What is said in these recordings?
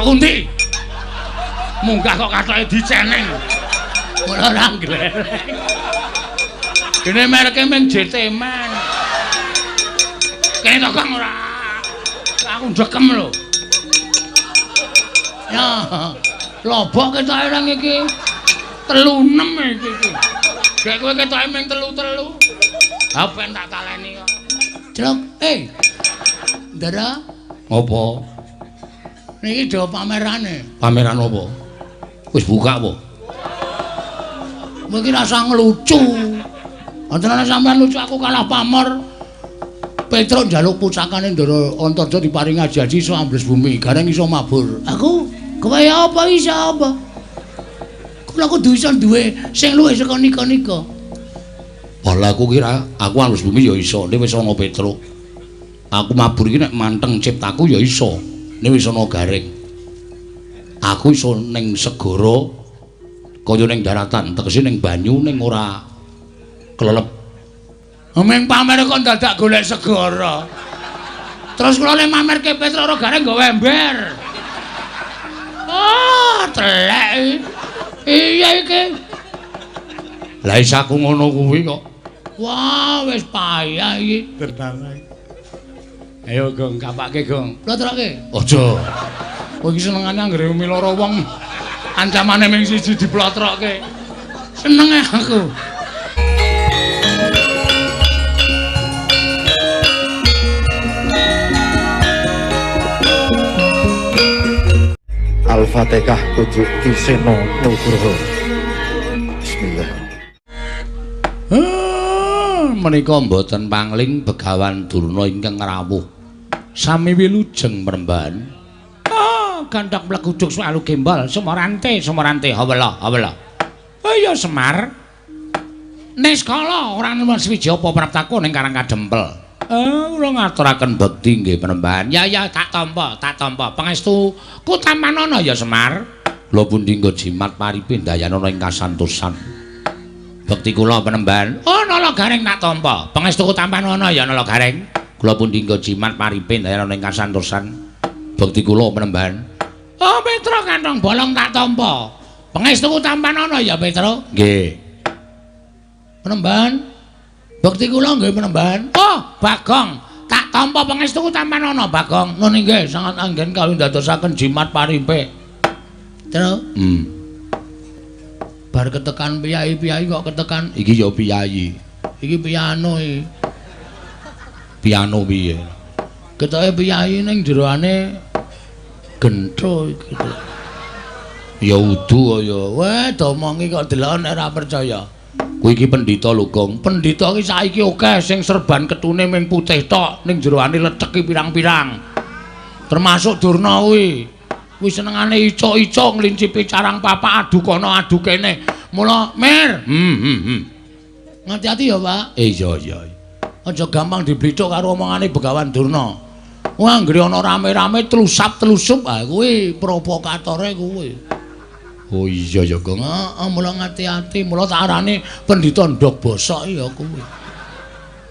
Katokku ndi? Munggah kok katoke diceneng. Ora ora nglereng. Dene mereke mung JT Man. Kene to Kang ora. Aku ndekem lho. Ya, lobok ketoke nang iki. 36 iki iki. Gek kowe ketoke mung 3-3. Ha ben tak taleni kok. Truk, eh. Ndara, Apa? Niki do pamerane. Pameran apa? Wis buka apa? Kowe iki rasa ngelucu. Antarane sampean lucu aku kalah pamor. Petruk njaluk pucakane Ndara Antarja diparingi aji-aji iso ambles bumi, gareng iso mabur. Aku kowe apa iso apa? Kula kudu iso duwe sing luwih saka nika-nika. Lah aku kira aku ambles bumi ya iso, nek wis ana Petruk. Aku mabur iki nek manteng ciptaku ya iso, nek wis ana gareng. Aku iso ning segara kaya ning daratan, tegese ning banyu ning ora klelep. Ming pamer kok dadak golek segara. Terus kula le mamerke Petruk ora gareng nggawa ember. Ah, telek. Iya iki. Lah is aku ngono kuwi kok. Wah, wis payah iki. Tenan. Ayo Gong, kapake Gong. Plotroke. Aja. Kowe iki senengane anggere umi lara wong ancamane ming siji diplotroke. Seneng aku. Al-Fatihah tujuk Ki Seno Nugroho. Bismillah. Menika mboten pangling Begawan Durna ingkang rawuh. Sami wilujeng mremban. Ah, gandhak mleguduk sualu gembol, sumorante, sumorante, hawela, hawela. Ayo Semar. Niskala ora nemen swiji apa praptaku ning Karang Kadempel. Kula ngaturaken bekti nggih Panembahan. Ya ya tak tampa, tak tampa. Pangestu kutamanana ya Semar. Kula pundi nggo jimat paripe ndayanana ing kasantosan. Bekti kula Panembahan. Oh, Nala Gareng tak tampa. Pangestu kutampanana ya Nala Gareng. Kula pundi nggo jimat paripe ndayanana ing kasantosan. Bekti kula Panembahan. Oh, Petro kantong bolong tak tampa. Pangestu kutampanana ya Petro. Nggih. Panembahan. Bekti kula nggih Panembahan. Oh, Bagong, tak tampa pangestu tampanana Bagong. Nun inggih sangat anggen kawin dadosaken jimat paripe. Tru. Bar ketekan piyai-piyai kok ketekan iki ya piyai. Iki piano iki. Piano piye? Ketoke piyai ning jeroane gentho iki. Ya udu ya. Weh, domongi kok delok nek ora percaya. Kuwi iki pendhita lho, Gong. Pendhita iki saiki akeh sing serban ketune ming putih tok, ning jeroane leceki pirang-pirang. Termasuk Durna kuwi. Kuwi senengane icuk-icuk nglincipi carang papak adu kono adu kene. Mula, Mir. Ngati-ati ya, Pak. Iya, iya. Aja gampang diblithuk karo omongane Begawan Durna. Wah, anggere ana rame-rame tlusap-tlusup, ah kuwi provokatore kuwi. Oh iya ya, Gong. Heeh, mula ngati-ati, mula tak arani pendhita ndhog bosok ya kuwi.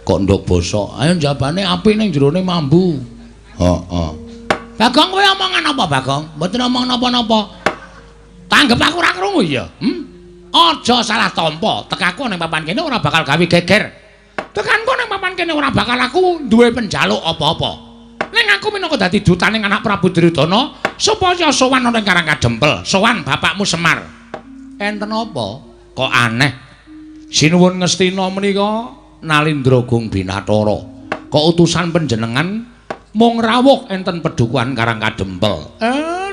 Kok ndhog bosok? Ayo jabane apik ning jerone mambu. Heeh. Bagong kowe omongan apa, Bagong? Mboten omong napa-napa. Tanggep aku ora krungu ya. Aja salah tampa. Tekaku ning papan kene ora bakal gawe geger. Tekanku ning papan kene ora bakal aku duwe penjaluk apa-apa. Ning aku minangka dadi dutaning anak Prabu Duryudana supaya sowan ana ing Karang Kadempel, sowan bapakmu Semar. Enten apa? Kok aneh. Sinuwun Ngastina menika Nalindra Gung Binatara. Kok utusan panjenengan mung rawuh enten pedukuhan Karang Kadempel.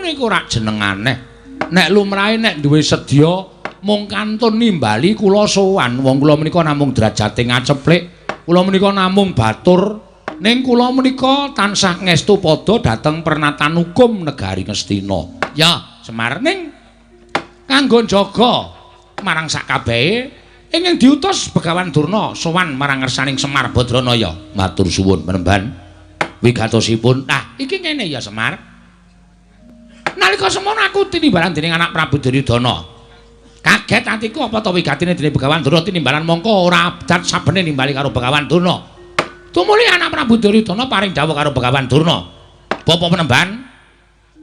Niku rak jeneng aneh. Nek lumrahe nek duwe sedya mung kantun nimbali kula sowan. Wong kula menika namung derajate ngaceplik, kula menika namung batur. Ning kula menika tansah ngestu padha dhateng pernatan hukum negari Ngastina. Ya, Semar, ning kanggo njaga marang sakabehe ingkang diutus Begawan Durna sowan marang ngersaning Semar Badranaya. Matur suwun Panembahan. Wigatosipun. Nah, iki ngene ya Semar. Nalika semono aku tinimbalan dening anak Prabu Duryudana. Kaget atiku apa to wigatine dening Begawan Durna tinimbalan mongko ora abdat sabene nimbali karo Begawan Durna. Tumuli anak Prabu Duryudana paring dawuh karo Begawan Durna. Bapak Panembahan,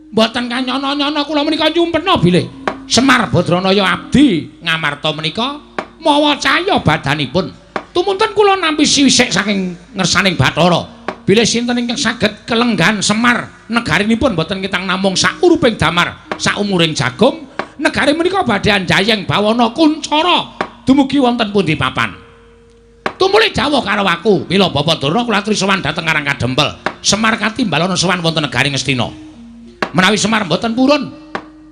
Mboten kanyono-nyono kula menika nyumpena bilih Semar Badranaya abdi Ngamarta menika mawa cahya badanipun. Tumunten kula nampi siwisik saking ngersaning Bathara. Bilih sinten ingkang saged kelenggan Semar negarinipun mboten ketang namung sauruping damar, saumuring jagung, negari menika badhe anjayeng bawana kuncara dumugi wonten pundi papan. Tumuli jawuh karo aku, mila Bapak Durna kula aturi sowan dhateng Karang Kadempel. Semar katimbalana sowan wonten negari Ngastina. Menawi Semar mboten purun,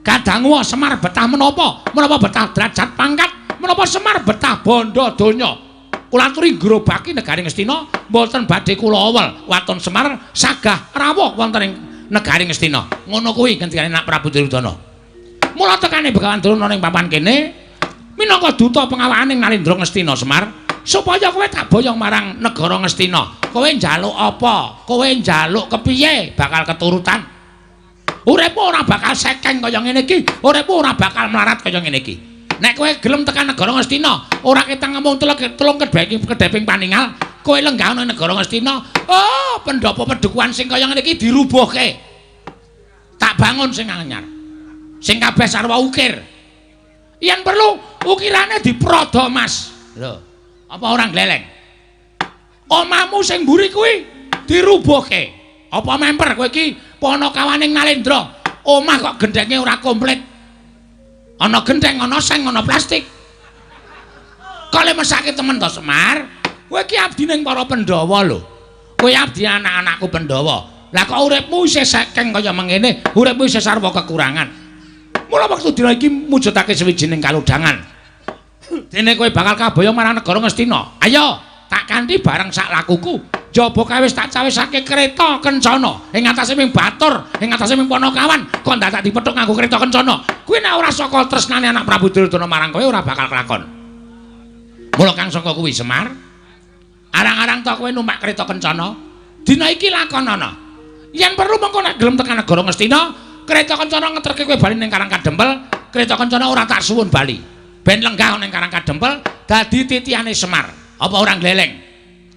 kadangu Semar betah menapa? Menapa betah derajat pangkat? Menapa Semar betah bondo donya? Kula aturi ngrobaki negari Ngastina, mboten badhe kula awel waton Semar sagah rawuh wonten ing negari Ngastina. Ngono kuwi ngendikane Nak Prabu Duryudana. Mula tekane Begawan Durna ning papan kene minangka duta pengawakaning Nalendra Ngastina Semar, supaya kowe tak boyong marang negara Ngastina. Kowe njaluk apa? Kowe njaluk kepiye bakal keturutan. Uripmu ora bakal sekeng kaya ngene iki, uripmu ora bakal melarat kaya ngene iki. Nek kowe gelem tekan negara Ngastina, ora ketang ngomong telung kedheping paningal, kowe lenggah ana negara Ngastina, oh, pendopo pedukuhan sing kaya ngene iki dirubuhke. Tak bangun sing anyar. Sing kabeh sarwa ukir. Yen perlu ukirane diprodo, Mas. Lho, apa ora gleleng? Omahmu sing mburi kuwi dirubuhke. Apa memper kowe iki panakawaning Nalendra? Omah kok gendhenge ora komplit. Ana gendheng, ana seng, ana plastik. Kok le mesake temen to, Semar? Kowe iki abdi ning para Pandhawa lho. Kowe abdi anak-anakku Pandhawa. Lah kok uripmu isih sekeng kaya mengene, uripmu isih sarwa kekurangan. Mula wektu dina iki mujudake sawijining kalodhangan. Dene kowe bakal kaboyong marang negara Ngastina. Ayo, tak kanthi bareng sak lakuku. Jaba kae wis tak cawisake kereta kencana. Ing atase ming batur, ing atase ming panakawan, kok ndadak dipethuk nganggo kereta kencana. Kuwi nek ora saka tresnane anak Prabu Duryudana marang kowe ora bakal kelakon. Mula kang saka kuwi Semar, arang-arang to kowe numpak kereta kencana. Dina iki lakonana. Yen perlu mengko nek gelem tekan negara Ngastina, kereta kencana ngeterke kowe bali ning Karang Kadempel, kereta kencana ora tak suwun bali. Ben lenggah ning Karang Kadempel dadi titihane Semar. Apa ora gleleng?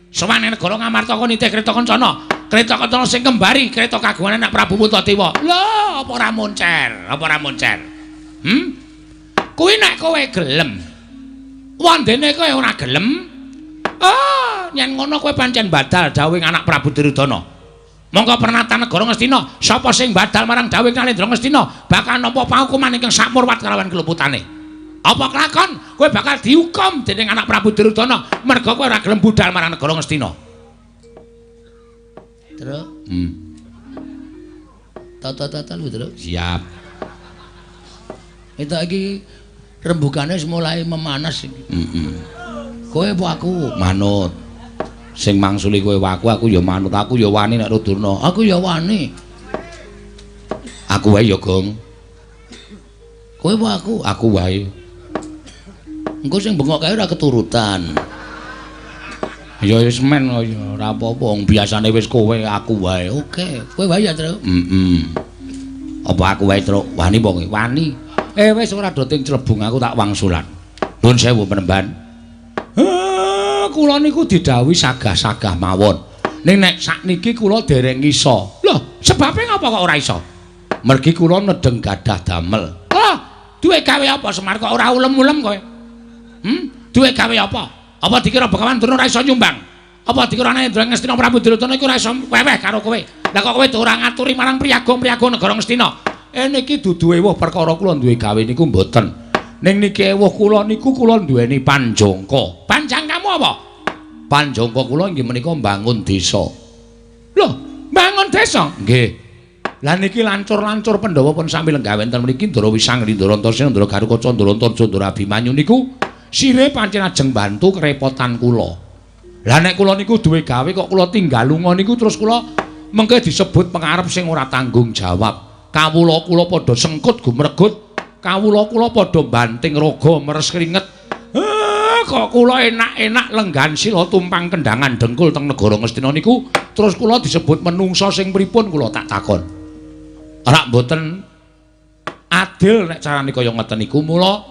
Sowan ning negara Ngamarta kok nitih kereta kencana. Kereta kencana sing kembari kereta kagungan anak Prabu Puntadewa. Lho, apa ora moncer? Apa ora moncer? Hmm? Kuwi nek kowe gelem. Wandene kowe ora gelem? Ah, yen ngono kowe pancen badal dawuhing anak Prabu Duryudana. Monggo pernatan negara Ngastina, sapa sing badal marang dawuhing Nalendra Ngastina bakal nampa paukuman ingkang sakmurwat kalawan keluputane. Apa kelakon? Kowe bakal dihukum dening anak Prabu Duryudana merga kowe ora gelem budal marang negara Ngastina. Truk. Tata-tata lho, Truk. Siap. Itu iki rembugane wis mulai memanas iki. Heeh. Kowe apa aku? Manut. Sing mangsuli kowe aku, aku ya manut. Aku ya wani nek Durna. Aku ya wani. Aku wae ya, Gong. Kowe apa aku? Aku wae. Engko sing bengok kae ora keturutan. Ya wis men ya ora apa-apa, wong biasane wis kowe aku wae. Oke, kowe wae ya, Truk. Heeh. Apa aku wae, Truk? Wani apa kowe? Wani. Eh wis ora do ting clebung aku tak wangsulan. Nuwun sewu penemban. Kula niku didhawuhi sagah-sagah mawon. Ning nek sakniki kula dereng iso. Lho, sebabe ngapa kok ora iso? Mergi kula nedeng gadah damel. Lho, duwe gawe apa Semar kok ora ulem-ulem kowe? Duwe gawe apa? Apa dikira Begawan Durna ora iso nyumbang? Apa dikira Nalendra Ngastina Prabu Duryudana iku ora iso weweh karo kowe? Lah kok kowe ora ngaturi marang priyaga-priyaga negara Ngastina? Niki dudu ewuh perkara kula duwe gawe niku mboten. Ning niki ewuh kula niku kula duweni panjangka. Panjangkamu apa? Panjangka kula inggih menika mbangun desa. Lho, mbangun desa? Nggih. Lah niki lancur-lancur Pandhawa pun sami lenggah wonten mriki Ndara Wisang, Ndara Antasena, Ndara Garukaca, Ndara Antarja, Ndara Abimanyu niku sire pancen ajeng bantu kerepotan kula. Lah nek kula niku duwe gawe kok kula tinggal lunga niku terus kula mengke disebut pengarep sing ora tanggung jawab. Kawula kula padha sengkut gumregut, kawula kula padha banting raga meres keringet. Kok kula enak-enak lenggan sila tumpang kendangan dengkul teng negara Ngastina niku terus kula disebut menungsa sing pripun kula tak takon. Ora mboten adil nek carane kaya ngeten niku mula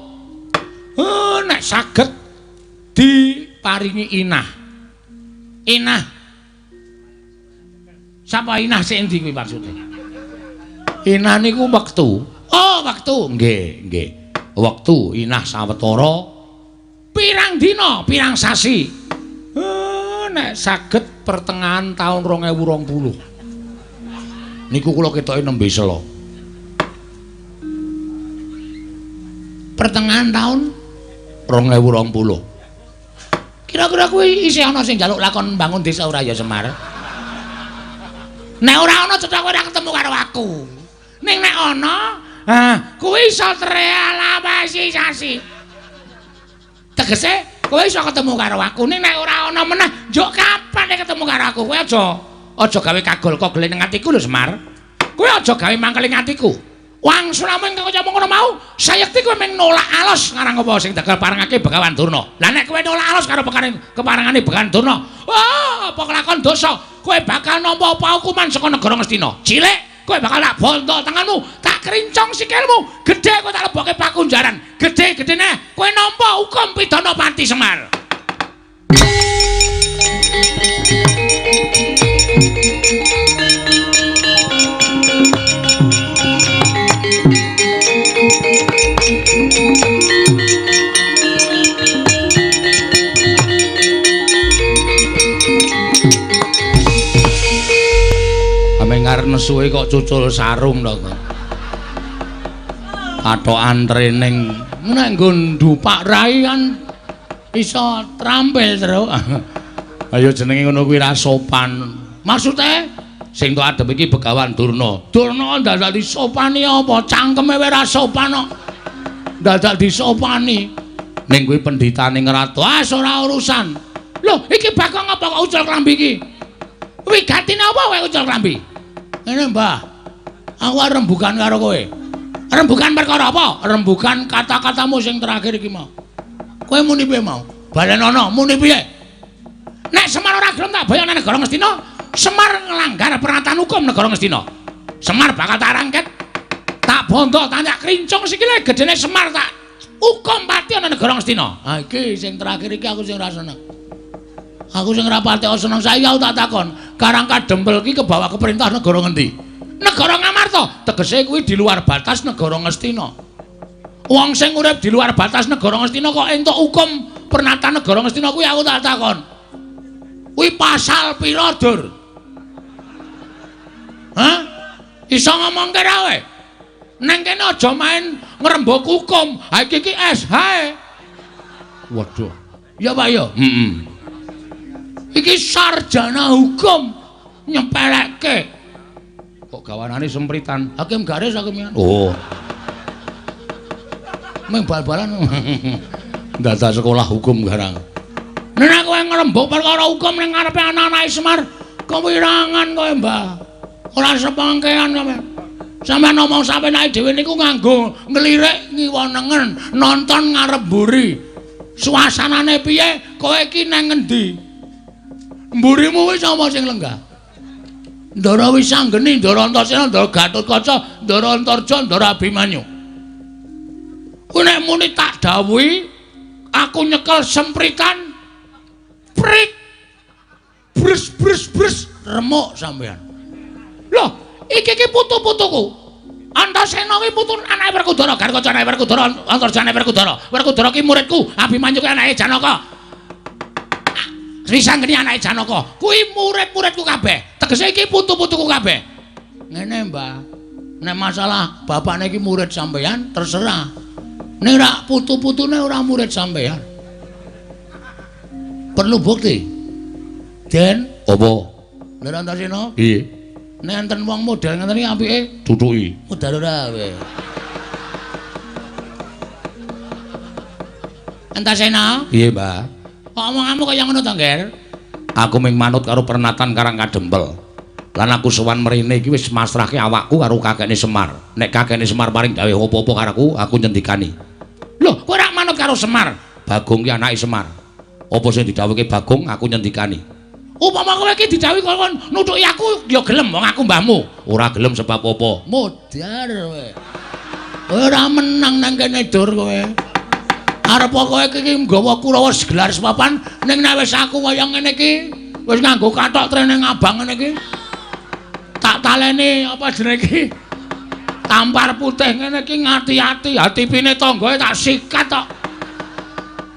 nek saged diparingi inah. Inah. Sapa inah sing endi kuwi maksude? Inah niku wektu. Oh, wektu. Nggih, nggih. Wektu inah sawetara pirang dina, pirang sasi. Nek saged pertengahan taun 2020. Niku kula ketoke nembe sela. Pertengahan taun 2020. Kira-kira kuwi isih ana sing njaluk lakon mbangun desa ora ya Semar? Nek ora ana cetha kowe ora ketemu karo aku. Ning nek ana, ah, kuwi iso terrealisasi. Tegese kowe iso ketemu karo aku. Ning nek ora ana meneh, njuk kapan nek ketemu karo aku? Kowe aja gawe kagol kogel ning atiku lho Semar. Kowe aja gawe mangkel ing atiku. Wangsulamu ingkang kaya ngono mau, sayekti kowe mung nolak alos ngarang apa sing dagal parengake Begawan Durna. Lah nek kowe nolak alos karo keparengane Begawan Durna, wah, apa kelakon dosa, kowe bakal nampa paukuman saka negara Ngastina. Cilik, kowe bakal tak bondo tanganmu, tak krincong sikilmu, gedhe kowe tak lebokke pakunjaran. Gedhe-gedhene kowe nampa hukum pidana pati Semar. Amengar nesuhe kok cucul sarung to kok. Kathokan training nek nggo ndupak rai kan iso trampil terus. Ayo jenenge ngono kuwi ra sopan. Maksude sing tok adep iki Begawan Durna. Durna dadak disopani apa? Cangkeme wae ra sopan kok. Dadak disopani. Ning kuwi pendhitane ngratu. Ah ora urusan. Lho, iki Bagong apa kok ucul klambi iki? Wigatine apa kowe ucul klambi? Ngene, Mbah. Aku arep rembugan karo kowe. Rembugan perkara apa? Rembugan kata-katamu sing terakhir iki mau. Kowe muni piye mau? Balenono, muni piye? Nek Semar ora gelem tak bayar nang negara Ngastina, Semar nglanggar peraturan hukum negara Ngastina. Semar bakal tak rangket, tak bondo, tak krincong sikile gedene Semar tak hukum pati ana negara Ngastina. Ha iki sing terakhir iki aku sing ora seneng. Aku sing ora pati seneng saiki aku tak takon, Karang Kadempel iki kebawa ke perintah negara ngendi? Negara Ngamarta. Tegese kuwi di luar batas negara Ngastina. Wong sing urip di luar batas negara Ngastina kok entuk hukum pernatan negara Ngastina kuwi aku tak takon. Kuwi pasal pira, Dur? Hah? Iso ngomongke ra kowe? Neng kene aja main ngrembug hukum. Ha iki iki SH. Waduh. Ya Pak ya. Heeh. Iki sarjana hukum nyepelekke. Kok gawanane sempritan? Hakim garis hakim. Oh. Meng bal-balan. Dadak sekolah hukum garang. Nek kowe ngrembug perkara hukum ning ngarepe anak-anake Semar, kewirangan kowe, Mbah. Ora sepengkean sampean. Sampeyan ngomong sampeyan dhewe niku nganggo nglirik ngiwa nengen, nonton ngarep mburi. Suasanane piye? Kowe iki nang ngendi? Mburimu wis sapa sing lenggah? Ndara Wisanggeni, Ndara Antasena, Ndara Gatotkaca, Ndara Antarja, Ndara Abimanyu. Kuwi nek muni tak dawuhi, aku nyekel sempritan prit. Brus brus brus remuk sampeyan. Loh, iki iki putu-putuku. Antasena kuwi putu anake Werkudara, Gatotkaca anake Werkudara, Antarja anake Werkudara. Werkudara ki muridku, Abimanyu ki anake Janaka. Wisanggeni anake Janaka. Kuwi murid-muridku kabeh. Tegese iki putu-putuku kabeh. Ngene, Mbah. Nek masalah bapakne iki murid sampeyan terserah. Nek ora putu-putune ora murid sampeyan. Perlu bukti. Den, apa? Lha Antasena? Piye? Nek enten wong model ngeten iki apike tutuki. Modal ora kowe. Antasena? Piye, Mbah? Kok omonganmu kaya ngono to, Ngger? Aku mung manut karo pernatan Karang Kadempel. Lan aku sowan mrene iki wis masrahke awakku karo kakekne Semar. Nek kakekne Semar paring dawuh apa-apa karo aku, aku nyendikani. Lho, kowe ora manut karo Semar? Bagong ki anake Semar. Apa sing didhawuhke Bagong, aku nyendikani. Upama kowe iki didhawuhi kon nutuki aku, ya gelem wong aku mbahmu. Ora gelem sebab apa? Modar kowe. Ora menang nang kene Dur kowe. Arep kowe iki nggawa Kurawa gelar sepapan ning nek wis aku kaya ngene iki, wis nganggo kathok trene abang ngene iki. Tak taleni apa jenenge iki? Tampar putih ngene iki ngati-ati, hatipine tanggae tak sikat tok.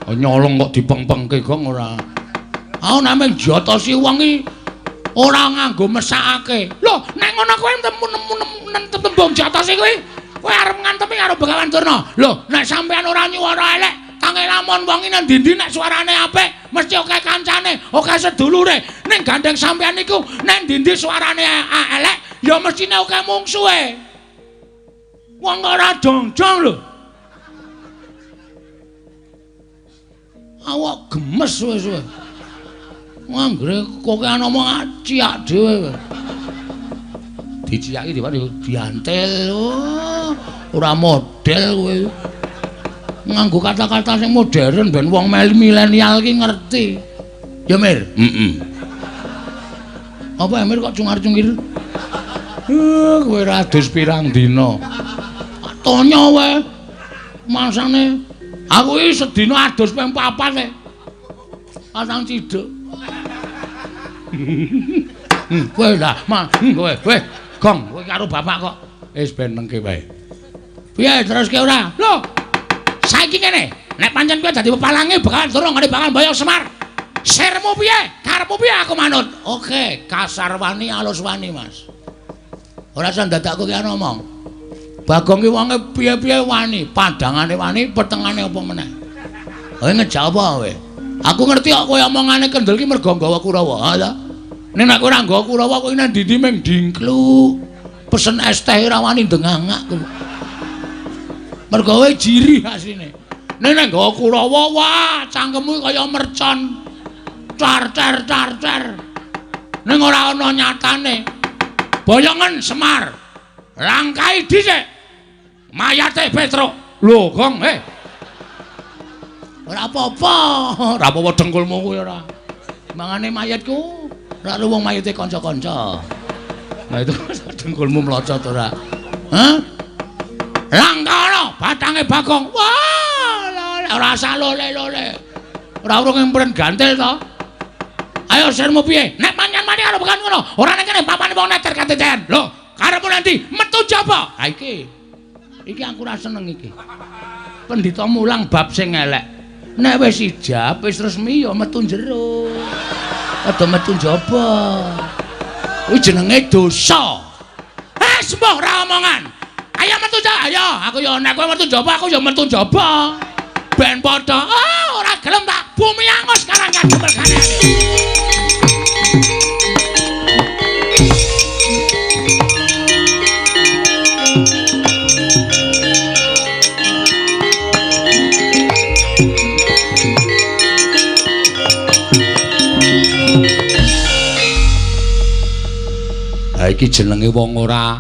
Oh, nyolong kok dipengpengke gong ora. Ah nek jotosi wong iki ora nganggo mesakake. Lho, nek ngono kowe tembung jotosi kuwi, kowe arep ngantemi karo Begawan Durna. Lho, nek sampean ora nyuwara elek, tange lamun wong iki nang ndi-ndi nek suarane apik, mesti akeh kancane, akeh sedulure. Ning gandeng sampean niku nek ndi-ndi suarane elek, ya mestine akeh mungsuhe. Wong ora jongjong lho. Awak gemes wis kowe. Anggere kokean omong ciak dhewe. Diciaki dhewe diantil. Oh, ora model kowe. Nganggo kata-kata sing modern ben wong milenial ki ngerti. Ya Mir? Heeh. Apa Mir kok cungar-cungir? Kowe ra adus pirang dina. Tonya wae. Masane aku iki sedina adus ping 4 e. Pasang ciduk. Kowe lah, kowe, kowe gong, kowe karo bapak kok wis ben nengke wae. Piye teruske ora? Lho. Saiki ngene, nek pancen kowe dadi pepalange Begawan Durna ngene bakal mboyong Semar. Sirmu piye? Karepmu piye aku manut? Oke, kasar wani alus wani, Mas. Ora usah dadak kowe ki ngomong. Bagong ki wonge piye-piye wani, padangane wani, petengane apa meneh. Kowe ngejak apa kowe? Aku ngerti kok kowe omongane kendel ki mergo nggawa Kurawa, ha ta? Nek nek ora nggawa Kurawa kowe nang ndi-ndi mung dingkluk. Pesen es teh ora wani ndengangak kowe. Mergo kowe jirih asline. Nek nek nggawa Kurawa, wah, cangkemmu kaya mercon. Car car car car. Ning ora ana nyatane. Boyongen Semar. Langkai dhisik. Mayate Petruk. Lho, Gong, eh. Ora apa-apa, ora apa-apa dengkulmu kuwi ora. Mangane mayatku, ora wong mayate kanca-kanca. Nah itu dengkulmu mlocot ora. Hah? Langkana batange Bagong. Wah, ora usah lole-lole. Ora urung empren gantil to. Ayo sirmu piye? Nek manyan mani karo bekan ngono, ora ning kene papane wong neter kateten. Lho, karepmu nanti metu jaba. Ha iki. Iki aku ora seneng iki. Pendhita mulang bab sing elek. Nek wis ijab, wis resmi ya metu jero. Aja metu njaba. Kuwi jenenge dosa. Eh, sembuh ora omongan. Ayo metu ja, ayo. Aku ya nek kowe metu njaba, aku ya metu njaba. Ben padha. Ah, ora gelem tak bumi angus karang kademel kane. Ha iki jenenge wong ora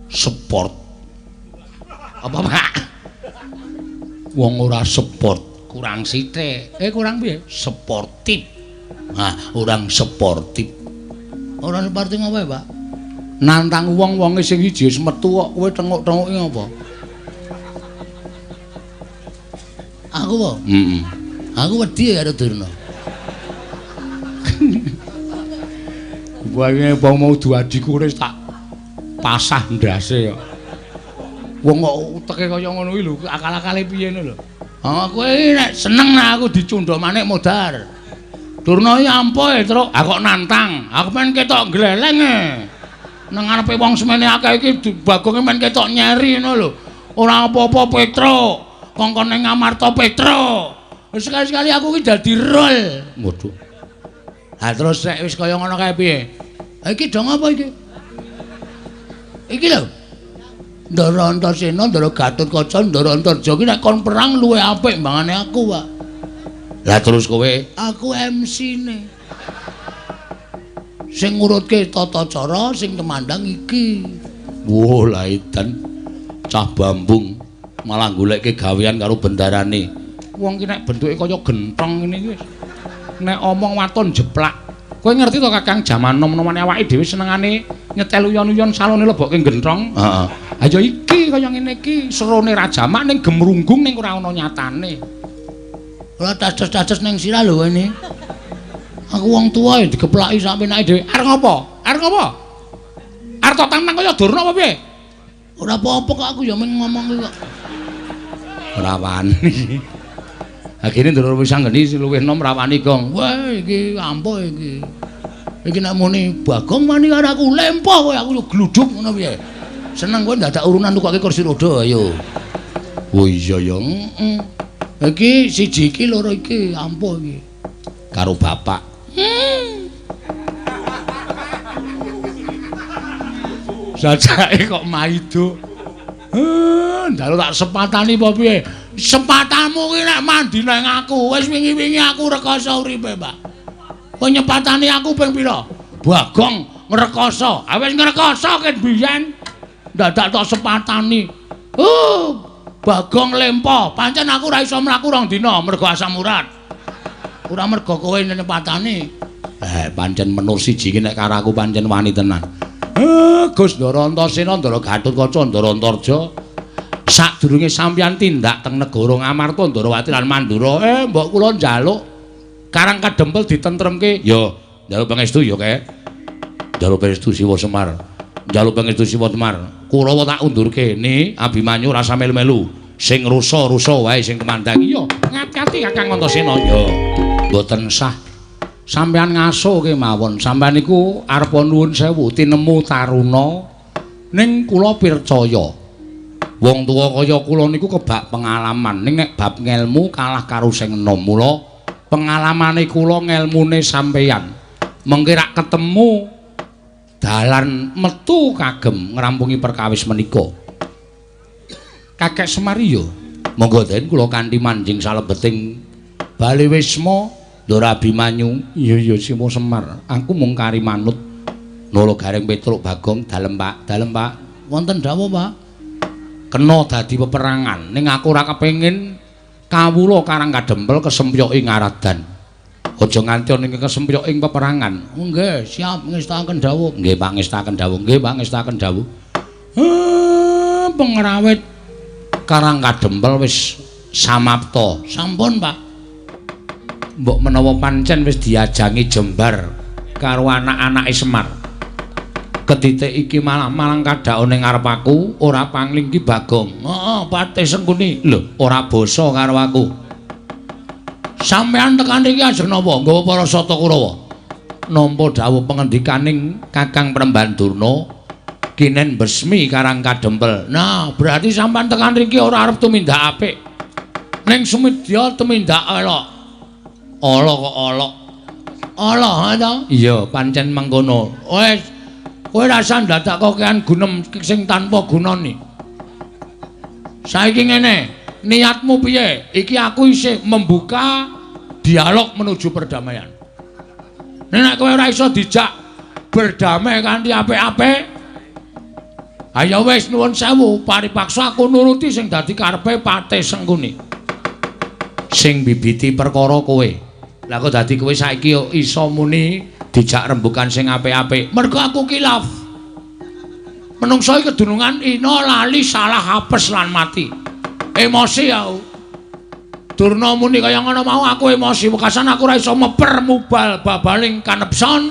sport. Apa, Pak? Wong ora sport, kurang sithik. Kurang piye? Sportif. Nah, orang sportif. Ora sportif apa, Pak? Nantang wong-wonge sing siji wis metu kok kowe tenguk-tenguki apa? Aku apa? Heeh. Aku wedi karo Durna. Wae wong mau duadiku wis tak pasah ndase kok. Wong kok uteke kaya ngono kuwi lho, akal-akale piye ngono lho. Ah, kowe nek seneng nek aku dicundha manik modar. Durna iki ampuh, Truk. Ah kok nantang. Aku men ketok gleleng e. Nang ngarepe wong semene akeh iki Bagonge men ketok nyeri ngono lho. Ora apa-apa Petruk. Kongkon ning Amarta Petruk. Sekali-sekali aku iki dadi rol. Waduh. Ha terus nek wis kaya ngono kae piye? Ha iki dong apa iki? Iki lho. Ndara Antasena, Ndara Gatotkaca, Ndara Antarja iki nek kon perang luwih apik mbangane aku, Pak. Lah terus kowe? Aku MC-ne. Sing ngurutke tata cara, sing temandang iki. Wah, lah edan cah bambung malah golekke gawean karo bendarane. Wong ki nek bentuke kaya genthong ngene iki wis. Nek omong waton jeplak. Kowe ngerti to Kakang, jaman nom-nomane awake dhewe senengane nyetel uyon-uyon salone lebokke genthong. Heeh. Ha ya iki kaya ngene iki, serone ra jamak ning gemrunggung ning ora ana nyatane. Ora dados-dados ning sirah lho ini. Aku wong tuwa ya digeplaki sak penake dhewe. Arep ngopo? Arep ngopo? Arep tantang kaya Durna apa piye? Ora apa-apa kok aku ya mung ngomong kuwi kok. Ora wani. Akhire Ndara wis anggeni luwih enom ra wani, Gong. Wah, iki ampuh iki. Iki nek muni Bagong wani karo aku lempoh kowe aku gluduk ngono piye. Seneng kowe ndadak urunan tukoke kursi roda ayo. Oh iya ya. Heeh. Iki siji iki loro iki ampuh iki. Karo bapak. Sajake kok maido. Ndalu tak sepatani apa piye? Sepatamu ki nek mandi nang aku, wis wingi-wingi aku rekoso uripe, Pak. Kowe nyepatani aku ping pira? Bagong ngrekoso. Ah wis ngrekoso ket biyen. Dadak tok sepatani. Bagong lempo. Pancen aku ora iso mlaku rong dina mergo asam urat. Ora mergo kowe nyepatani. Pancen menur siji ki nek karo aku pancen wani tenan. Gus Ndara Antasena, Ndara Gatotkaca, Ndara Antarja. Sadurunge sampeyan tindak teng negara Ngamarta, Ndarawati lan Mandura, mbok kula njaluk Karang Kadempel ditentremke. Ya, njaluk pangestu ya, Kek. Njaluk pangestu Siwa Semar. Njaluk pangestu Siwa Semar. Kurawa tak undurke ni Abimanyu rasa melu-melu. Sing rusa-rusa wae sing kemandang. Iya, ngati-ati Kakang Antasena. Ya, mboten sah. Sampeyan ngaso kemawon. Sampeyan niku arep nuwun sewu tinemu taruna ning kula pircaya. Wong tuwa kaya kula niku kebak pengalaman ning nek bab ngelmu kalah karo sing enom. Mula pengalamane kula ngelmune sampeyan. Mengke rak ketemu dalan metu kagem ngrampungi perkawis menika. Kakek Semar ya, monggo den kula kanthi manjing salebeting bale wisma Ndara Abimanyu. Iya iya Siwa Semar, aku mung kari manut. Nala Gareng Petruk Bagong, dalem Pak, dalem Pak. Wonten dawuh Pak. Kena dadi peperangan ning aku ora kepengin kawula Karang Kadempel kesempyoke ngaradan. Aja nganti ana ing kesempyoke ing peperangan. Nggih, siap ngestakaken dawuh. Nggih, Pak, ngestakaken dawuh. Nggih, Pak, ngestakaken dawuh. Pengrawit Karang Kadempel wis samapta. Sampun, Pak. Mbok menawa pancen wis diajangi jembar karo anak-anake Semar. Ketitik iki malah-malang kadhaone ngarep aku, ora pangling ki Bagong. Heeh, Patih Sengkuni. Lho, ora basa karo aku. Sampeyan tekan iki ajeng napa? Nggawa para Sata Kurawa. Nampa dawuh pengendikaning Kakang Premban Durna, kinen besmi Karang Kadempel. Nah, berarti sampeyan tekan riki ora arep tumindak apik. Ning sumedya tumindak elok. Ala kok ala. Ala ha ta? Iya, pancen mengkono. Wis, kowe rasa ndadak kokean gunem sing tanpa gunane. Saiki ngene, niatmu piye? Iki aku isih membuka dialog menuju perdamaian. Nek kowe ora iso dijak berdamai kanthi apik-apik, ayo wis nuwun sewu, paripaksa aku nuruti sing dadi karepe Patih Sengkuni. Sing bibiti perkara kowe. Lah kok dadi kowe saiki iso muni dijak rembukan sing apik-apik. Mergo aku kilaf. Menungso iki kedunungan ina lali salah apes lan mati. Emosi aku. Durna muni kaya ngono mau aku emosi, wekasan aku ora iso meper mubal babaling kanepson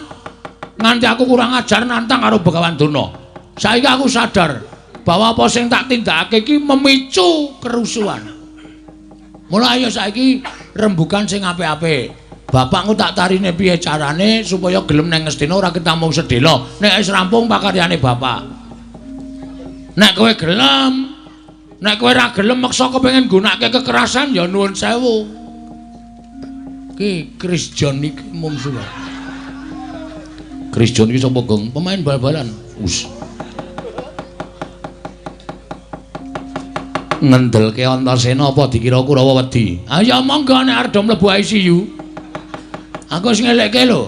nganti aku kurang ajar nantang karo Begawan Durna. Saiki aku sadar bahwa apa sing tak tindakake iki memicu kerusuhan. Mula ayo saiki rembukan sing apik-apik. Bapakku tak tarine piye carane supaya gelem nang Ngastina ora ketamung sedhela. Nek wis rampung pakaryane bapak. Nek kowe gelem, nek kowe ora gelem meksa kepengin nggunakake kekerasan ya nuwun sewu. Ki Chris John iki mungsuh. Chris John iki sapa, Gong? Pemain bal-balan. Us. Ngendelke Antasena apa dikira Kurawa wedi? Ayo monggo nek arep mlebu ICU. Aku wis ngelekke lho.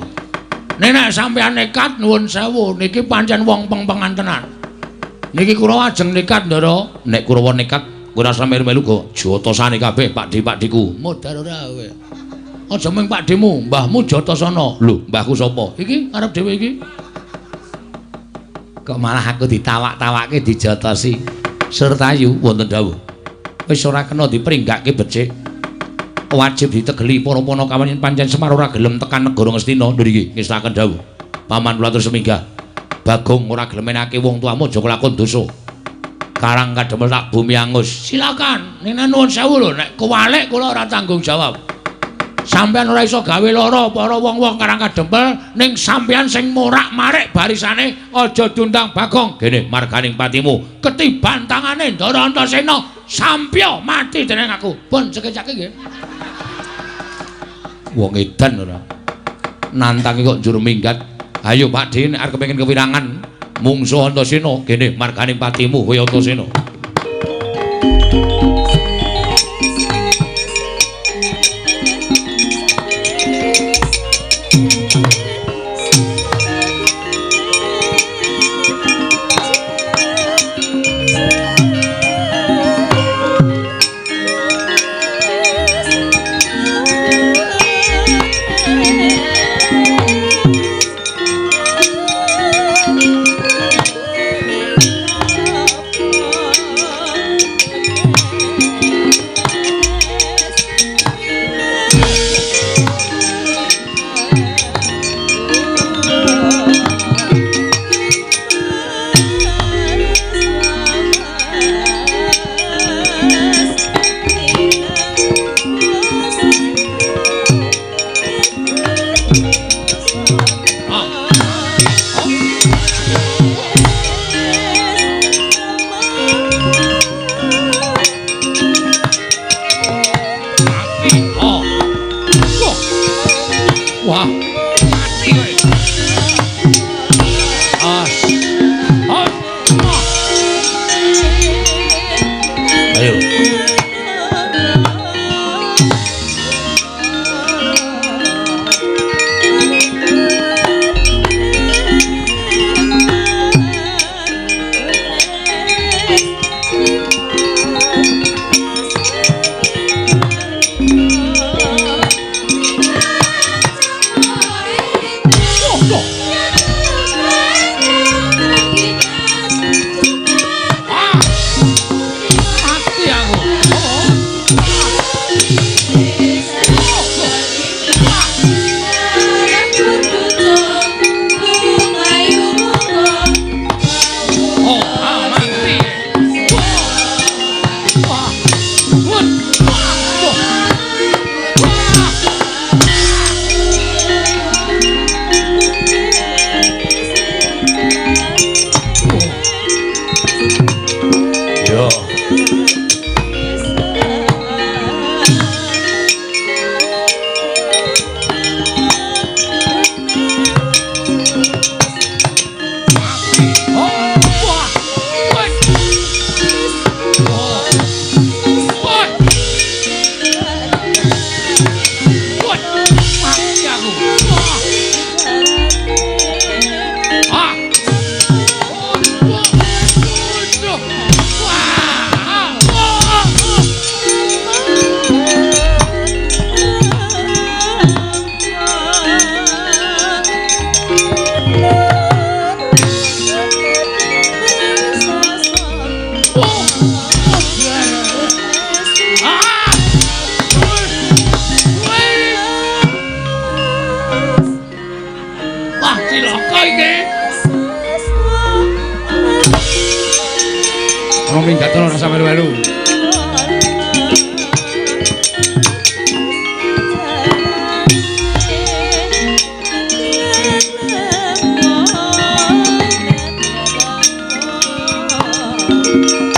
Nek nek sampeyan nekat nuwun sewu, niki pancen wong peng-pengan tenan. Niki Kurawa ajeng nekat, Ndara. Nek Kurawa nekat, kowe ora usah melu-melu go jotosane kabeh Pakdhe-pakdheku. Modar ora kowe. Aja mung pakdhemu, mbahmu jotosana. Lho, mbahku sapa? Iki arep dhewe iki. Kok malah aku ditawak-tawake dijotosi. Surtayu wonten dawuh. Wis ora kena dipringgake becik. Wajib ditegeli para panakawan yen pancen Semar ora gelem tekan negara Ngastina. Nggih, ngestaken dawuh. Paman kula terus minggah. Bagong ora glemenake wong tuamu aja kelakon dosa. Karang Kadempel tak bumi angus. Silakan. Ning nuwun sewu lho, nek kewalik kula ora tanggung jawab. Sampeyan ora iso gawe lara para wong-wong Karang Kadempel, ning sampeyan sing morak-marik barisane aja diundang Bagong. Gene marganing patimu ketiban tangane Ndara Antasena sampya mati dening aku. Pun cekecake nggih. Wong edan ora. Nantangi kok njur minggat. Ayo Pak Din arep kepengin kewirangan mungsuh Antasena. Gene marganing patimu kowe Antasena.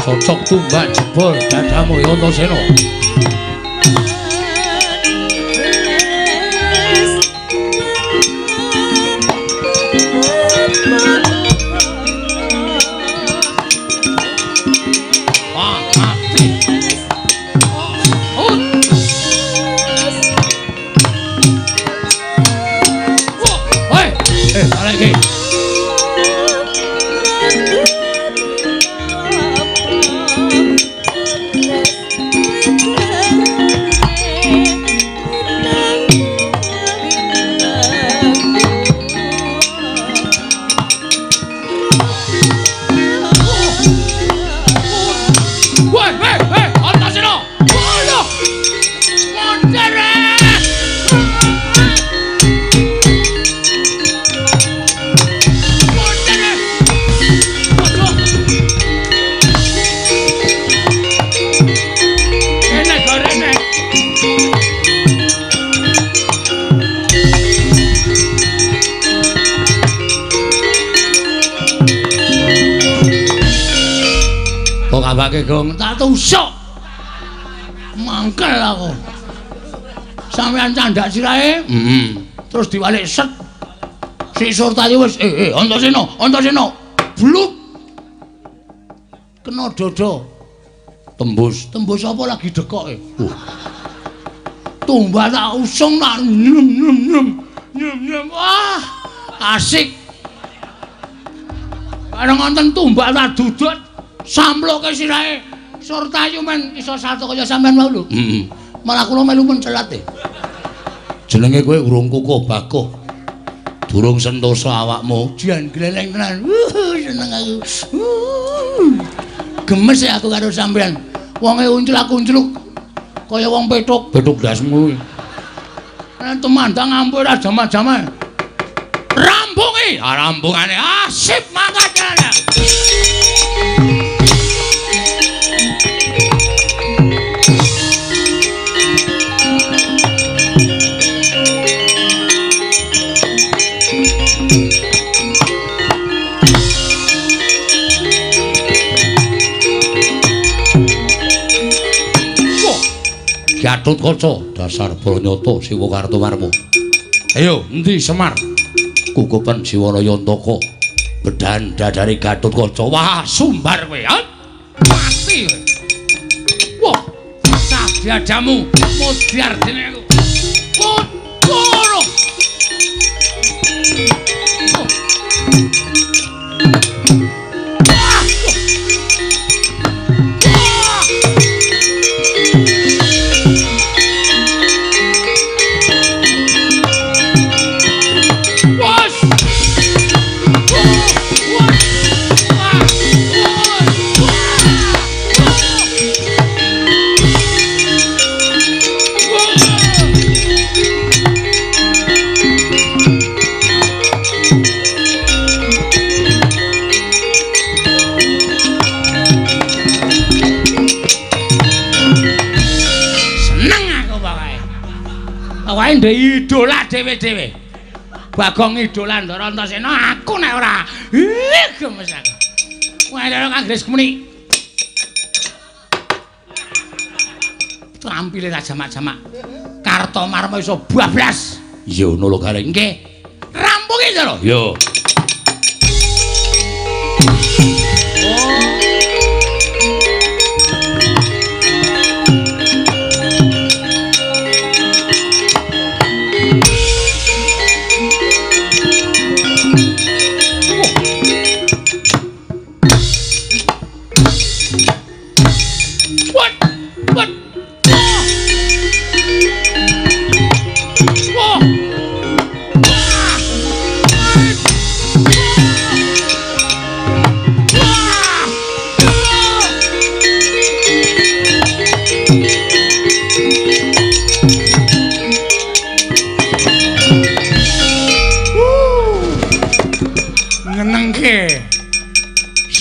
Cocok tumbak jebol dadamu Antasena. Wah, mati. Oh. Oh. Hei, balik iki. Tambake gong tak tusuk. Mangkel aku. Sampeyan candak sirahe? Heeh. Terus diwalik set. Si Surtayu wis Antasena, Antasena. Blup. Kena dada. Tembus. Tembus apa lagi dekoke? Tumbak tak usung tak nyem nyem nyem. Nyem nyem. Wah, asik. Bareng wonten tumbak tak dudut samploke sirahe Surtayu men iso salto kaya sampean wau lho. Heeh. Malah kula melu mencelat e. Jenenge kowe urung kukuh bakuh. Durung sentosa awakmu. Jan gleleng tenan. Seneng aku. Gemes ya aku karo sampean. Wonge unclak-uncluk kaya wong petuk. Petuk ndasmu kuwi. Nek tumandang ampuh ora jamak-jamak. Rampungi, ah rampungane. Ah sip mangkat jalan. Gatotkaca dasar branyata Siwa Kartomarma. Ayo endi Semar? Kukupen Siwana Yantaka. Bedan dadare Gatotkaca. Wah, sumbar kowe. Mati kowe. Wah, sadiadamu mudyar dene aku. Kono. Pokoke ndek idola dhewe-dhewe. Bagong idola Ndara Antasena aku nek ora. Ih, gemes aku. Kowe lho Kang muni. Trampile tak jamak-jamak. Kartomarma iso bablas. Iya ngono lho Gareng. Nggih. Rampunge lho. Iya.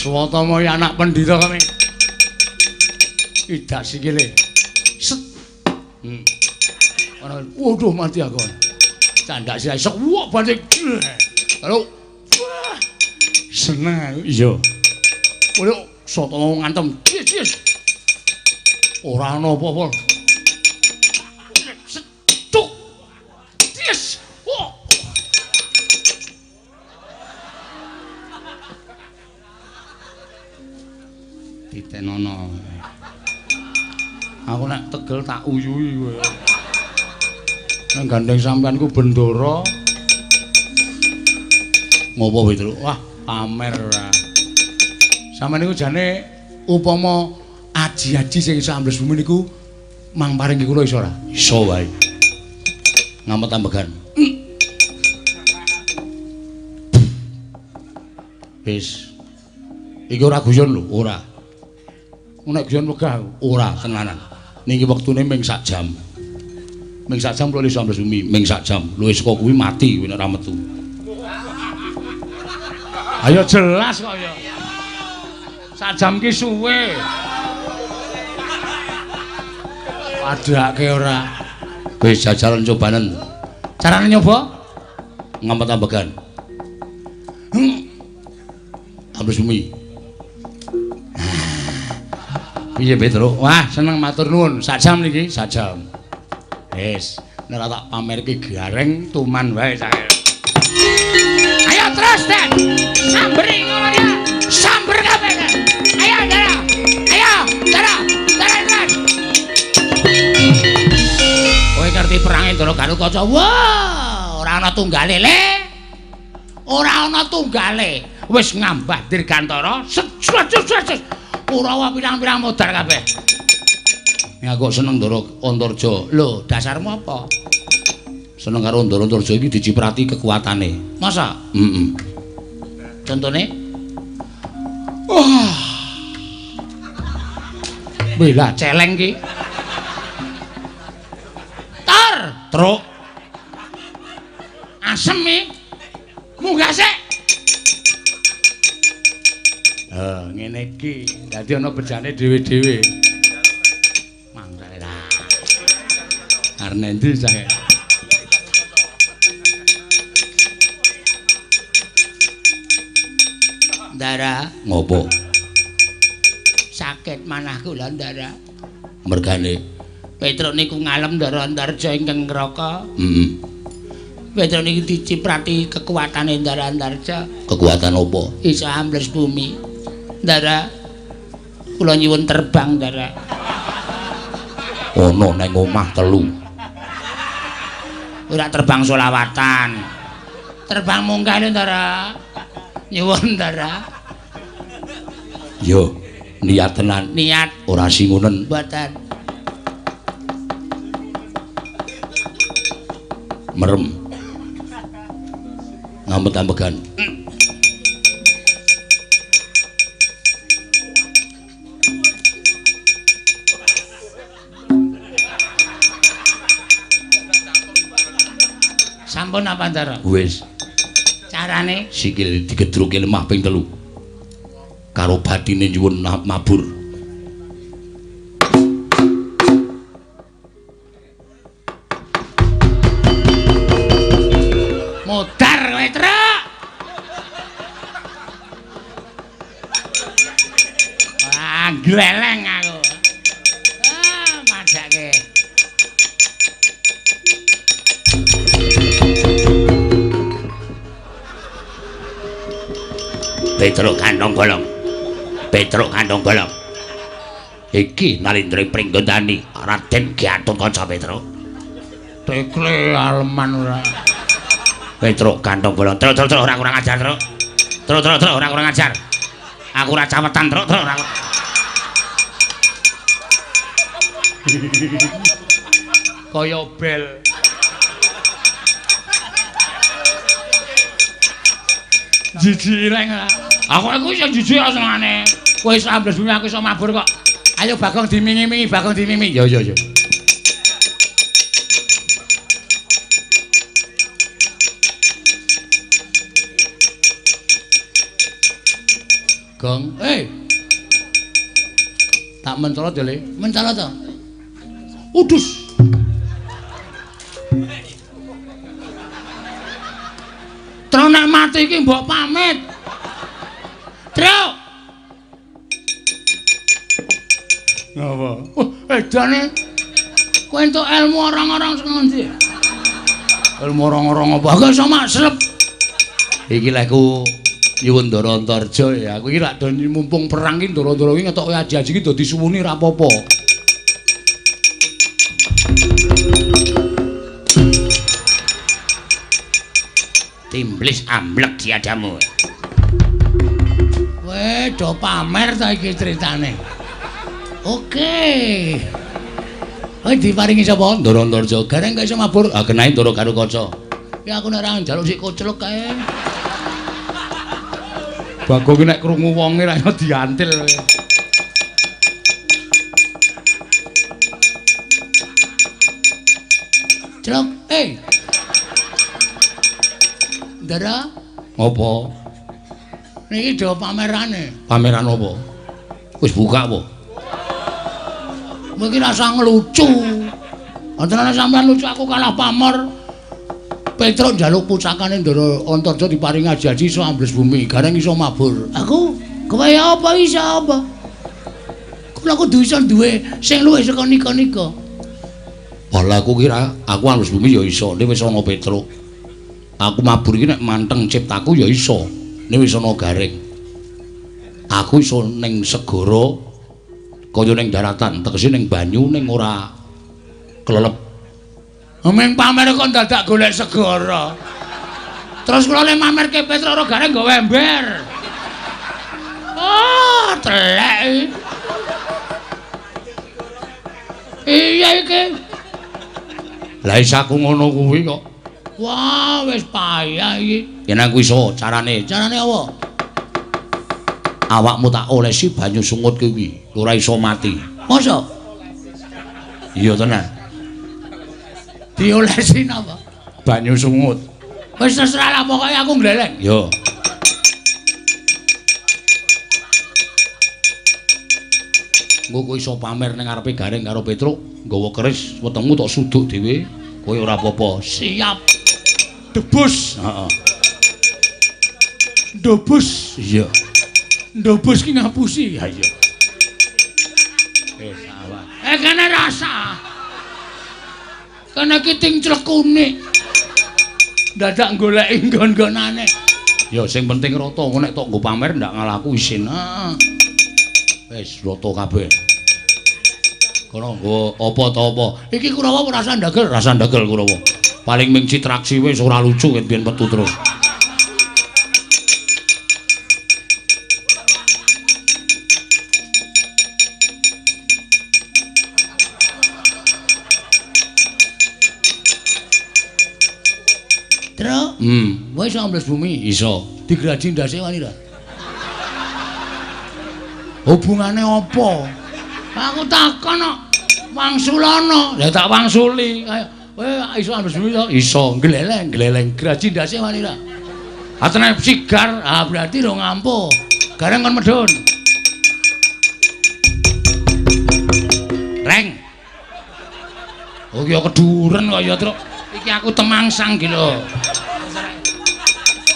Swatama anak pendhita kami. Idak sikile. Set. Ana waduh mati aku. Candak sirahe sok wah banting. Halo. Seneng aku. Iya. Waduh Swatama ngantem. Yes. Ora ana apa-apa. Set. Tuk. Yes. Wah. Titenono. Aku nek tegel tak uyuhi kowe. Nek gandeng sampean ku bendara. Ngopo Petruk? Wah, pamer ora. Sampean niku jane upama aji-aji sing iso ambles bumi niku mang paringi kula iso ora? Iso wae. Ngamet ambegan. Wis. Iki ora guyon lho, ora. Nek guyon wegah aku. Ora, tenanan. Niki wektune ming sak jam. Ming sak jam kula iso ambles bumi, ming sak jam. Luwih saka kuwi mati kowe nek ora metu. Ayo jelas kok ya. Sak jam ki suwe. Padhake ora. Wis jajalan cobanen. Carane nyoba? Ngamet ambegan. Ambles bumi. Piye Petruk? Wah, seneng matur nuwun. Sak jam niki, sak jam. Wis, nek tak pamerke gareng tuman wae cah. Ayo terus, Den. Samberi ngono ya. Samber kabeh. Ayo, Dara. Ayo, Dara. Dara terus. Kowe ngerti perange Ndara Gatotkaca? Wah, ora ana tunggale, Le. Ora ana tunggale. Wis ngambah dirgantara. Set set set. Kurawa pirang-pirang modar kabeh. Ya kok seneng Ndara Antarja. Lho, dasarmu apa? Seneng karo Ndara Antarja iki diciprati kekuatane. Masa? Heeh. Contone? Wah. Bela celeng ki. Tor, truk. Asem iki. Munggah sik. Ngene iki dadi ana bejane dhewe-dhewe. Mangkane ta. Arep endi cah? Ndara, ngopo? Sakit manah kula, Ndara. Mergane Petruk niku ngalem Ndara Antarja ingkang ngraka. Heeh. Petruk niku diciprati kekuatane Ndara Antarja. Kekuatan apa? Iso ambles bumi. Ndara, kula nyuwun terbang, Ndara. Ono nang omah telu. Ora terbang solawatan. Terbang munggah lho, Ndara. Nyuwun, Ndara. Yo, niat tenan. Niat ora singunen. Mboten. Merem. Ngambet-ambegan. Sampun apa, Ndara? Wis. Carane sikil digedruke lemah ping 3. Karo batine nyuwun mabur. Modar kowe, Truk. Wah, gleleng aku. Ah, majake. Petruk kantong bolong. Petruk kantong bolong. Iki Nalindra Pringgondani Raden Gatotkaca Petruk. Tekle aleman ora. Petruk kantong bolong. Truk truk truk ora kurang ajar, Truk. Truk truk truk ora kurang ajar. Aku ora cawetan, Truk truk ora. Kaya bel. Jijik ireng. Aku iso jijik senengane. Kowe iso ambles bumi aku iso mabur kok. Ayo Bagong dimingi-mingi, Bagong dimingi. Yo yo yo. Gong, eh. Tak mencolot ya, Le. Mencolot to. Udus. Truk nek mati iki mbok pamit. Truk. Ngapa? Oh, edane. Kowe entuk ilmu orang-orang sing ngendi? Ilmu orang-orang apa? Aku iso maslep. Iki lek ku nyuwun Ndara Antarja ya. Aku iki lak do mumpung perang iki ndara-ndara iki ngetoke aji-aji iki dadi suwuni ra apa-apa. Timblis amblek diadamu. Weh, do pamer ta iki critane. Oke. Kowe diparingi sapa? Ndara Antarja. Gareng kok iso mabur? Ah, kenae Ndara Gatotkaca. Ya aku nek ora njaluk sik koclok kae. Bagong ki nek krungu wonge ra iso diantil. Celok, eh. Ndara, apa? Niki do pamerane. Pameran apa? Wis buka apa? Kowe iki rasa ngelucu. Antarane sampean lucu aku kalah pamer. Petruk njaluk pusakane Ndara Antarja diparingi aji-aji iso ambles bumi, gareng iso mabur. Aku kowe apa iso apa? Kula kudu iso duwe sing luwih saka nika-nika. Wah, aku kira aku alus bumi ya iso, nek wis ana Petruk. Aku mabur iki nek manteng ciptaku ya iso, nek wis ana Gareng. Aku iso ning segara kaya ning daratan, tegese ning banyu ning ora klelep. Ming pamer kok dadak golek segara. Terus kula le mamerke Petruk karo Gareng nggawa ember. Oh, telek. Iya iki. Lah iso aku ngono kuwi kok. Wah, wis payah iki. Yen aku iso carane. Carane apa? Awakmu tak olesi banyu sungut kuwi, ora iso mati. Masa? Iya tenan. Diolesi napa? Banyu sungut. Wis terserah lah pokoke aku ngleleng. Yo. Engko kowe iso pamer ning ngarepe Gareng karo Petruk, nggawa keris wetengmu tok suduk dhewe, kowe ora apa-apa. Siap. Debus. Heeh. Debus. Iya. Ndobus ki ngapusi. Ha iya. Sawah. Kene rasa. Kene ki ting clekune. Dadak goleki nggon-nggonane. Ya sing penting rata, engko nek tok nggo pamer ndak ngalahku isin. Heeh. Wis rata kabeh. Kono nggo apa ta apa. Iki Kurawa rasa ndagel, rasa ndagel Kurawa. Paling ming citraksi wis ora lucu ket biyen metu terus. Truk. Kowe iso ambles bumi? Iso. Digraji ndase wani ra? Hubungane apa? Aku takon kok. Wangsulana. Ya tak wangsuli. Ayo, kowe iso ambles bumi to? Iso. Gleleng, gleleng. Graji ndase wani ra? Atene sigar. Ah, berarti ro ngampuh. Gareng kon medhun. Reng. Oh ya keduren kok ya, Truk. Iki aku temangsang iki lho.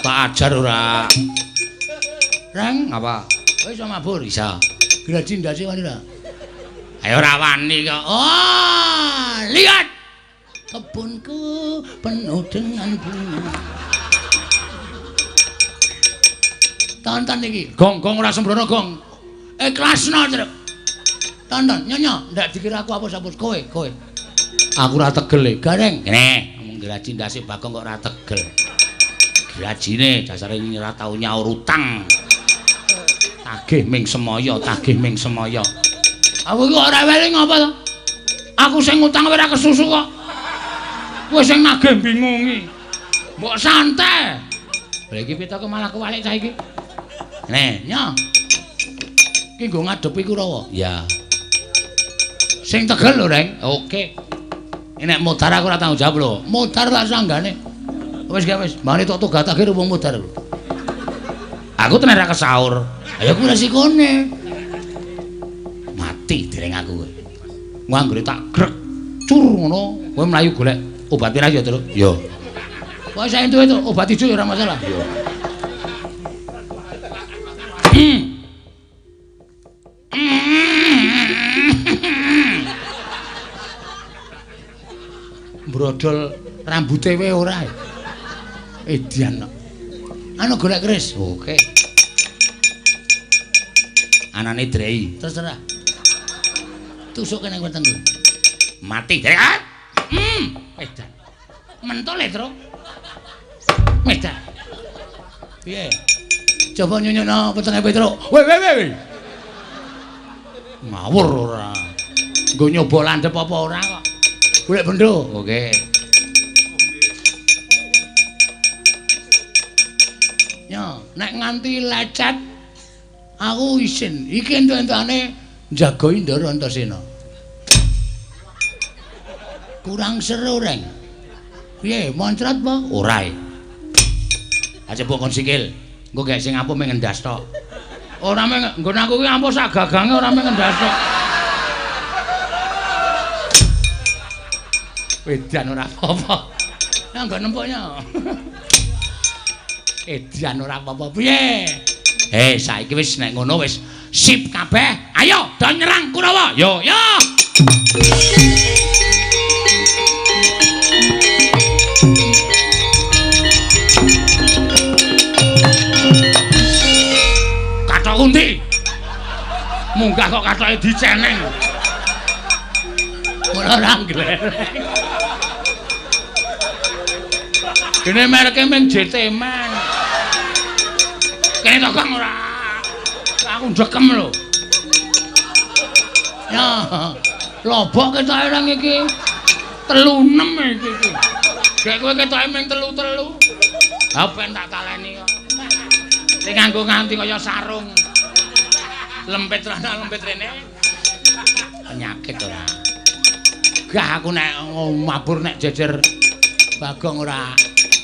Tak ajar ora. Reng, apa? Kowe iso mabur? Iso. Graji ndase wani ra? Ayo ora wani kok. Oh, lihat. Kebunku penuh dengan bunga. Tonton iki. Gong, gong ora sembrono, gong. Ikhlasno, Truk. Tonton, nyonya, ndak dikira aku apus-apus kowe, kowe. Aku ora tegel e. Gareng. Kene, ngomong graji ndase Bagong kok ora tegel. Grajine dasare ora tau nyaur utang. Tagih ming semaya, tagih ming semaya. Aku iki ora weling apa to? Aku sing ngutang ora kesusu kok. Kowe sing nagih bingungi. Mbok santai. Lha iki pitoke malah kewalik cah iki. Neh, nyo. Iki nggo ngadepi Kurawa. Ya. Sing tegel lho, Reng. Oke. Nek modar aku ora tanggung jawab lho. Modar tak sanggane. Wis gak wis, mari tok togat akhir wong modar lho. Aku tenan ra kesaur. Ayo kuwi resikone. Mati dereng aku kowe. Anggere tak grek cur ngono, kowe mlayu golek obat pirang ya, Truk? Ya. Pokoke sak entuke to, obat ijo ya ora masalah. Ya. Brodol rambute wae ora. Edian kok. Anu golek keris. Oke. Anane drei. Terserah. Tusuk kene wetengku. Mati drei. Edan. Mentol e, Truk. Edan. Piye? Coba nyunyono wetenge Petruk. Weh weh weh. Ngawur ora. Nggo nyoba landhep apa ora kok. Golek bendo. Oke. Yo, nek nganti lecet aku isin. Iki entuk-entukane njagoi Ndara Antasena. Kurang seru, Reng. Piye, moncrot apa? Ora. Aja mbok kon sikil. Engko gek sing ampuh mung ngendas tok. Ora mung nggon aku ki ampuh sak gagange ora mung ngendas tok. Edan ora apa-apa. Ya nggon nempuknya. Edan ora apa-apa. Piye? Saiki wis nek ngono wis Sip kabeh. Ayo do nyerang Kurawa. Yo yo. Kathok undi. Munggah kok kathoke diceneng. Ora nglereng. Dene mereke mung JT Man. Kene to Kang ora. Aku ndekem lho. Ya, lobok ketoke nang iki. 36 iki iki. Gek kowe ketoke mung 33. Ha ben tak taleni kok. Sing nganggo nganti kaya sarung. Lempit rana lempit rene. Penyakit ora. Gah aku nek mabur nek jejer Bagong ora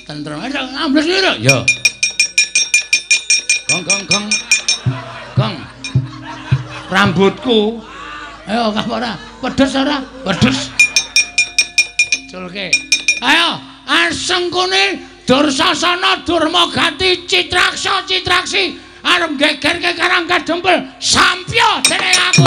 tentrem. Ambles lho. Ya. Gong gong gong. Gong. Rambutku. Ayo kap ora? Pedes ora? Pedes. Culke. Ayo, asengkune Dursasana Durmagati Citraksa Citraksi arep gegerke Karang Kadempel. Sampya jenenge aku.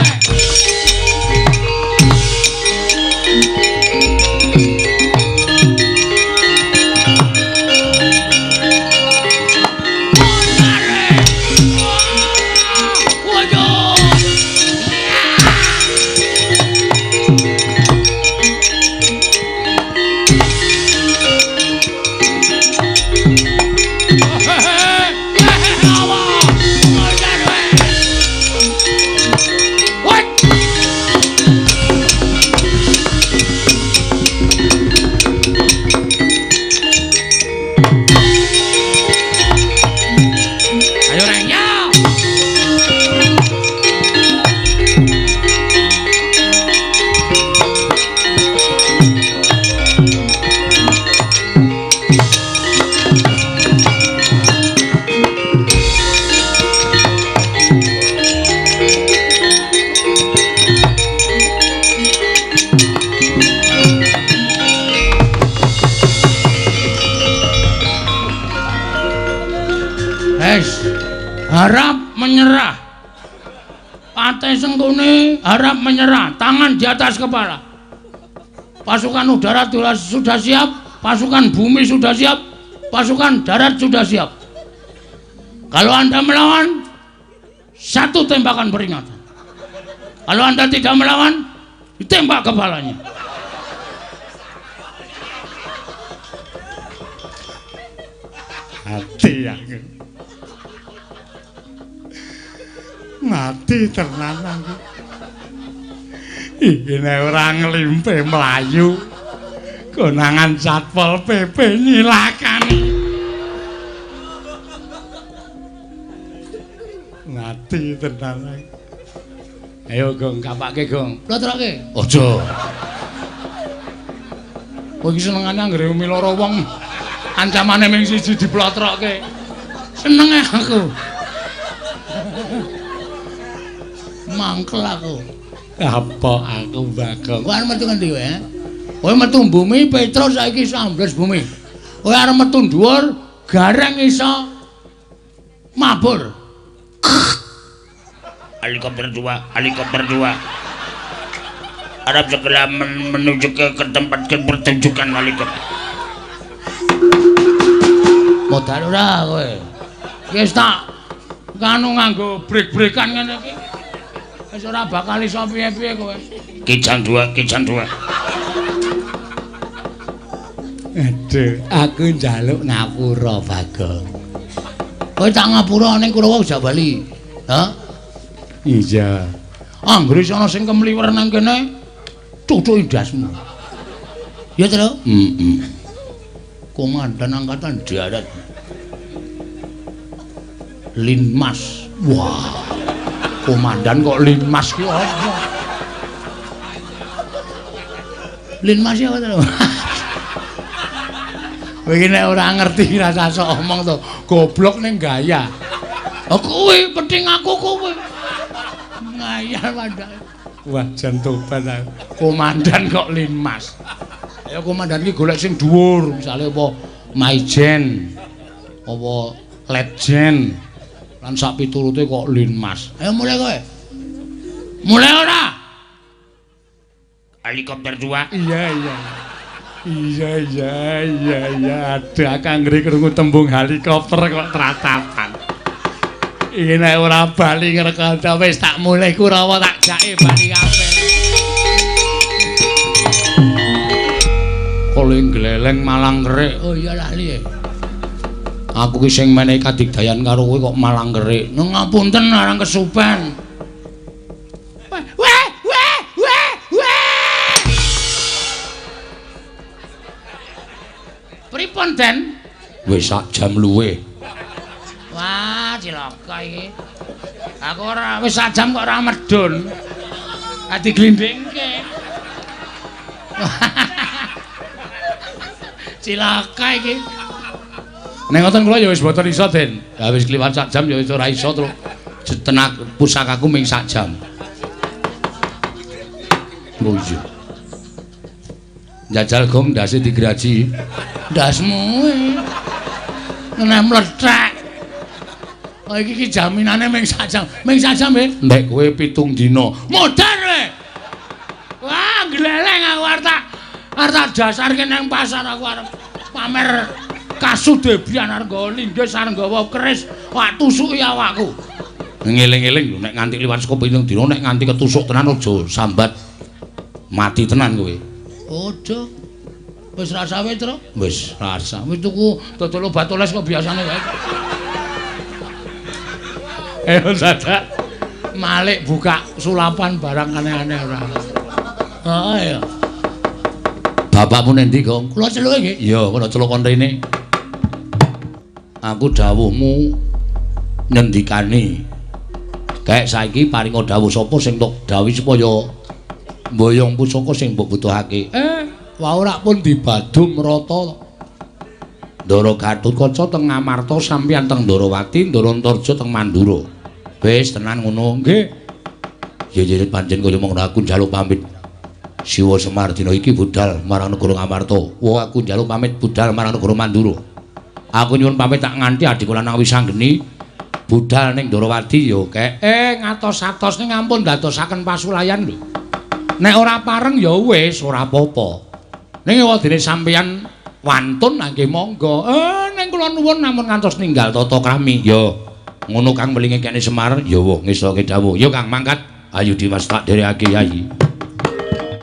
Harap menyerah. Patih Sengkuni harap menyerah, tangan di atas kepala. Pasukan udara sudah siap, pasukan bumi sudah siap, pasukan darat sudah siap. Kalau Anda melawan, satu tembakan peringatan. Kalau Anda tidak melawan, ditembak kepalanya. Hati aku. Mati tenan aku. Iki nek ora nglimpe mlayu, konangan Satpol PP nyilakani. Mati tenan aku. Ayo Gong, kapake Gong. Plotroke. Aja. Kowe iki senengane anggere umi loro wong ancamane ming siji diplotroke. Senenge aku. Mangkel aku. Apa aku Bagong? Kowe arep metu ngendi kowe? Kowe metu bumi Petro saiki iso ambles bumi. Kowe arep metu dhuwur gareng iso mabur. Helikopter 2, helikopter 2. Harap segera menuju ke tempat pertunjukan helikopter. Modal ora kowe? Wis tak kanu nganggo brek-brekan ngene iki. Wis ora bakal iso piye-piye kowe. Kijang 2, kijang 2. Aduh, aku njaluk ngapura Bagong. Kowe tak ngapura ning Kurawa aja bali. Hah? Iya. Anggere ana sing kemliwer nang kene, cucuki ndasmu. Ya, Tru? Heeh. Komandan Angkatan Darat. Linmas. Wah. Komandan kok Linmas ki apa? Linmas ya apa to? Kowe iki nek ora ngerti rasa sok omong to, goblok ning gaya. Oh kuwi penting aku kowe. Ngayal mandake. Wah, jan tobat aku. Komandan kok Linmas. Ayo komandan iki golek sing dhuwur, misale apa Maijen, apa Letjen, Lan sak piturute kok Linmas. Ayo mulai kowe. Mulai ora? Helikopter 2. Iya iya. Iya iya iya iya. Aduh aku anggere krungu tembung helikopter kok tratapan. Iki nek ora bali ngrekada wis tak mulih Kurawa tak jake bali kabeh. Kole gleleng malang kerik. Oh iya lali. Aku ki sing menehi kadigdayan karo kowe kok malang kerik. Ngapunten arang kesupen. Weh weh weh weh. Pripun, Den? Wis sak jam luwih. Wah, cilaka iki. Aku ora wis sak jam kok ora medun. Ati glindingke. Cilaka iki. Nek ngoten kula ya wis mboten iso, Den. Ya wis kliwat sak jam ya wis ora iso terus tenak pusakaku ming sak jam. Oh iya. Jajal gong ndase digraji. Ndasmu. Nek mlethek. Oh iki ki jaminane ming sak jam. Ming sak jam, nggih. Nek kowe 7 dina. Modar kowe. Wah, gleleng aku arep tak dasarke nang pasar aku arep pamer kasudebian arep nggawa linggis arep nggawa keris, wah tusuki awakku. Ngeling-eling lho nek nganti liwat saka 7 dina nek nganti ketusuk tenan aja sambat mati tenan kowe. Aja. Wis rasa wae, Tru. Wis rasa. Wis tuku dodol obat oles kok biasane wae. Ayo dadak malik buka sulapan barang aneh-aneh ora. Heeh ya. Bapakmu nendi, Gong? Kula celuke nggih. Iya, kula celuk kon rene. Aku dawuhmu ngendikane. Kayak saiki paringa dawuh sapa sing tok dawuhi supaya mboyong pusaka sing mbok butuhake. Wau rak pun dibadum rata. Ndara Gatotkaca teng Ngamarta sampeyan teng Ndarawati, Ndara Antarja teng Mandura. Wis tenan ngono nggih. Ya ya pancen kaya mung aku njaluk pamit. Siwa Semar dina iki budal marang negara Ngamarta. Wah aku njaluk pamit budal marang negara Mandura. Aku nyuwun pamit tak nganti adhiku lanang Wisanggeni budal ning Ndarawati ya kek. Ngatos-atos ning ampun dadosaken pasulayan lho. Nek ora pareng ya wis ora apa-apa. Ning wadene sampeyan wantun nggih monggo. Ning kula nuwun namung ngantos ninggal tata krami. Ya ngono Kang melinge kene Semar. Ya wah ngestoke dawuh. Ya Kang mangkat. Ayo Dimas tak derekake Yayi.